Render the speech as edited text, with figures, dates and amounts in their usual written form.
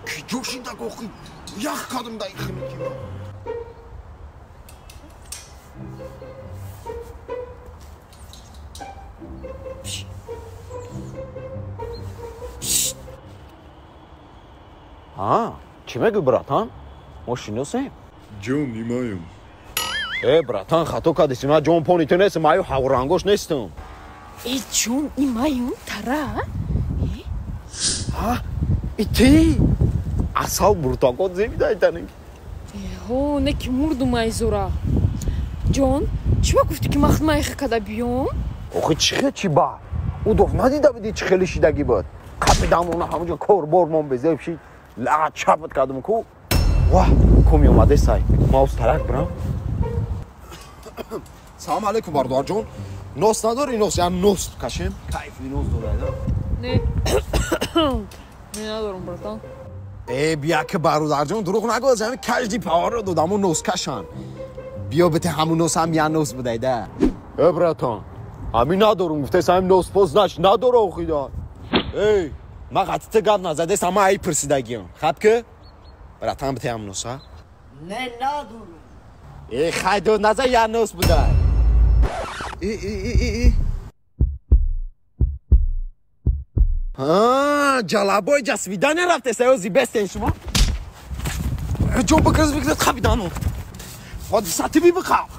Ки ҷошида гохи ях кадам да ихники. Ҳа, чӣ мегӯй, братан? Мо шиносем? Ҷон, имаем. Э, братан, хато кардеси, ман ҷон пони ту нестам, аю ҳаврангош нестам. Э, ҷон, имаем, тара? Ҳа, ити? Асал буртакот зебидайтанек. Ҳо, не ки мурдум айзора. Ҷон, чӣ ба гуфтӣ, ки ман худмайха када биём? Охи чӣ хел чӣ ба? Ӯ доф надида будӣ, чӣ хеле шидагӣ буд. Қапидам, она ҳамонҷо корбор мон безеб шид. Ла чапат кардам ку. Ва, куми омаде сай. Ма уз тарак бирам. Салом алейкум, бародарҷон. Нос надори, нос? Я нос кашем. Кайфи нос дорад. Не. Не надорам, братан. Э, бия ки, бародарҷон, дурӯғ нагӯ, аз ҳамин кажди паворо додамо нос кашан. Биё бите ҳамун нос ҳам я нос будайда. Э, братан, ҳамин надорум гуфтес, ҳамин нос поз наш надора охида. Эй, ман қатъи гап назадес, ама ай пурсидагиам. Хаб ки? Братан, бите ҳамун носа? Не, надорум. Э, хай дод наза, я нос будай. Э, э, э, э, э. Ҳа, ҷалабой ҷа свидание рафтеса ё зибестен шумо? Ҷо бикрз бикрз қабидану. Ҳодисати бибиқав.